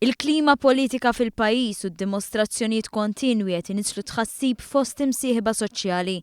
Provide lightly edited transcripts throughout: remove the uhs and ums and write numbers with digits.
Il-klima politika fil-pajjiż u d-dimostrazzjonijiet kontinwi qed inisslu tħassib fost imsieħba soċjali.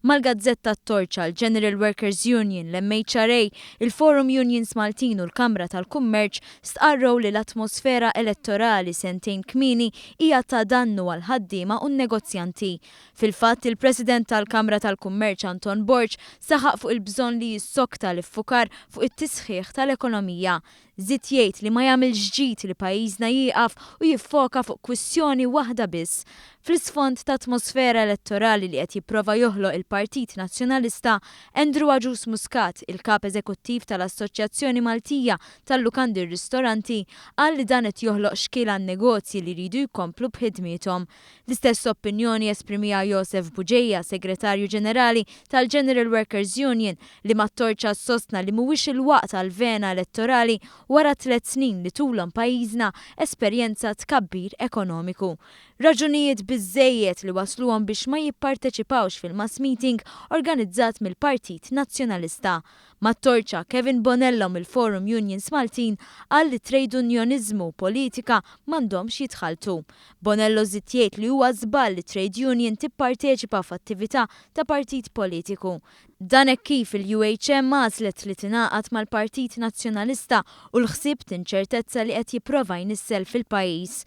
Mal-gazzetta Torċa, l-General Workers Union, l-MHRA, il-Forum Unions Maltin u l-Kamra tal-Kummerċ stqarrew li l-atmosfera elettorali sentejn kmieni hija ta' dannu għall-ħaddiema u n-negozjanti. Fil-fatt, il-President tal-Kamra tal-Kummerċ Anton Borg saħaq fuq il-bżonn li jissokta l-iffukar fuq it-tisħiħ tal-ekonomija. Żied jgħid li ma jagħmilx ġid li pajjiżna jieqaf u jiffoka fuq kwistjoni waħda biss. Fl-isfond ta' atmosfera elettorali li qed jipprova joħloq il-Partit Nazzjonalista, Andrew Agius Muscat, il-kap eżekuttiv tal-Assoċjazzjoni Maltija tal-Lukandi u r-Ristoranti, qal li dan qed joħloq xkiel għan-negozji li jridu jkomplu b'ħidmiethom. L-istess opinjoni esprimiha Josef Bugeja, Segretarju Ġenerali tal-General Workers Union, li mat-Torċa sostna li mhuwiex il-waqt għal vena elettorali wara 3 snin li tulhom pajjiżna esperjenza tkabbir ekonomiku. Raġunijiet biżejjed li wasluhom biex ma jipparteċipawx fil-mass meeting organizzat mill-Partit Nazzjonalista. Mat-Torċa, Kevin Bonello mill-Forum Unions Maltin qal li trade unionizmu u politika m'għandhomx jitħaltu. Bonello żied jgħid li huwa żball li trade union tipparteċipa f'attività ta' partit politiku. Dan hekk kif il-UHM għażlet li tingħaqad mal-Partit Nazzjonalista u l-ħsieb t'inċertezza li qed jipprova jnissel fil-pajjiż.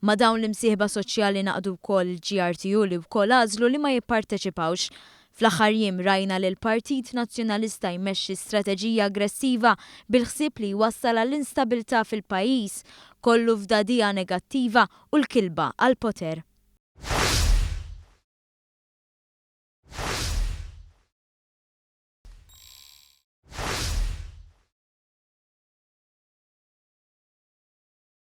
Ma' dawn l-imsieħba soċjali ngħaqdu wkoll il-GRTU li wkoll għażlu li ma jipparteċipawx. Fl-aħħar jiem rajna li l-Partit Nazzjonalista jmexxi strateġija aggressiva bil-ħsieb li jwassal għall-instabilità fil-pajjiż, kollu f'dagħdigħa negattiva u l-kilba għall-poter.